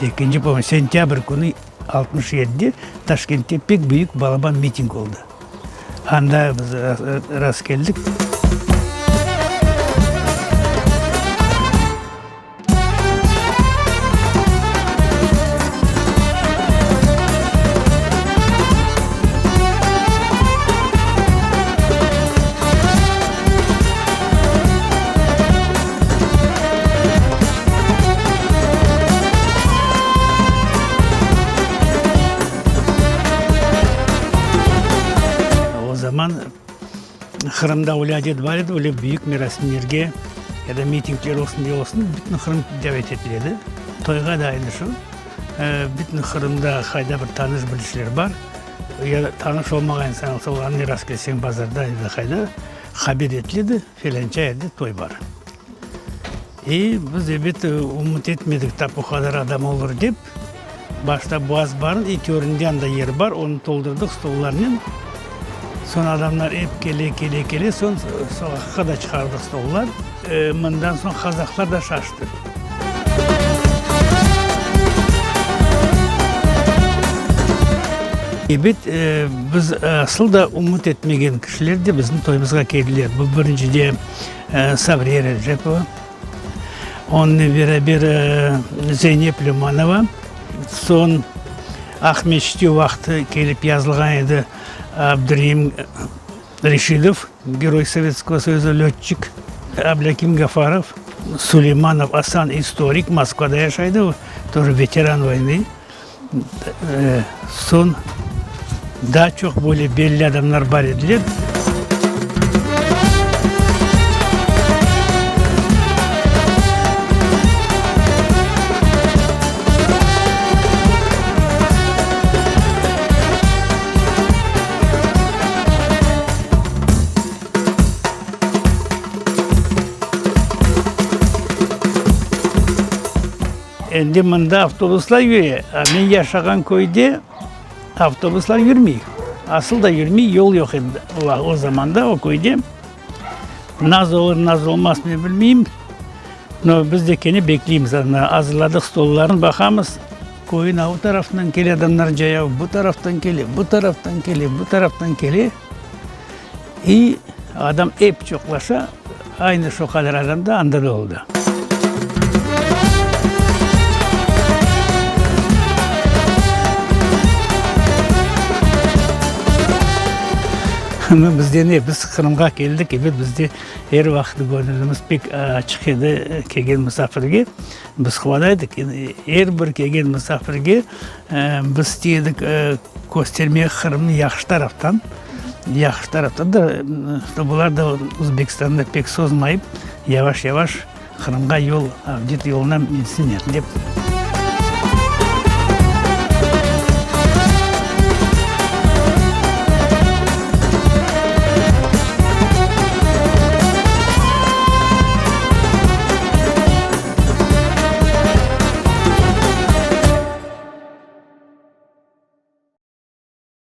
Ekinci pomnüm, sentâbr künü altmış yedide Taşkentte pek büyük balaban miting oldı. Anda biz rastkeldik. O zaman Qırımda öyle adet bar edi, öyle büyük merasimlerge ya da mitingler olsun, ne olsun, bütün Qırım davet etile edi. Toyğa da aynı şu. Bütün Qırımda qayda bir tanış-bilişler bar, ya da tanış olmağan insan olsa, olarnı rastkelseñ bazarda ya da qayda, haber etile edi, felânça yerde toy bar. E, biz, ebet, ümüt etmedik tap o qadar adam olur dep. Başta bu azbarnıñ i töründe anda yer bar, onı toldurdıq stollarnen. Soñ adamlar ep kele, kele, kele, soñ soqaqqa da çıqardıq stollar. E, mından soñ qazahlar da şaştı. Ebet, biz asıl da ümüt etmegen kişiler de bizim toyumızğa keldiler. Bu birincide Sabriye Recepova, onıñ beraber Zeynep Lümanova, soñ Aqmescitte vaqtı kelip yazılğan edi Abdureim Reşidov, Geroy Sovetskogo Soyuza, lötçik, Ablâkim Gafarov, Suleymanov Asan, istorik, Moskvada yaşaydı, o тоже veteran voynı. Soñ daa çoq böyle belli adamlar bar ediler. Endi mında avtobuslar yüre, a men yaşağan köyde avtobuslar yürmey. Asıl da yürmey, yol yoq edi o zamanda o köyde. Naz olur, naz olmaz men bilmeyim. No, biz de kene bekleymiz, ana azırladıq stollarnı, baqamız, köyün a o tarafından kele adamlar cayav, bu taraftan kele, bu taraftan kele, bu taraftan kele. İ adam ep çoqlaşa, aynı şu qadar adam da anda da oldı. Bizde ne, biz Qırımğa keldik, ebet, bizde er vaqıt göñülimiz pek açıq edi kelgen musafirge. Biz quvana edik, er bir kelgen musafirge biz istey edik köstermege Qırımnı yahşı taraftan, yahşı taraftan da, bular da Özbekistanda pek sozmayıp, yavaş-yavaş Qırımğa yol, avdet yoluna minsinler dep.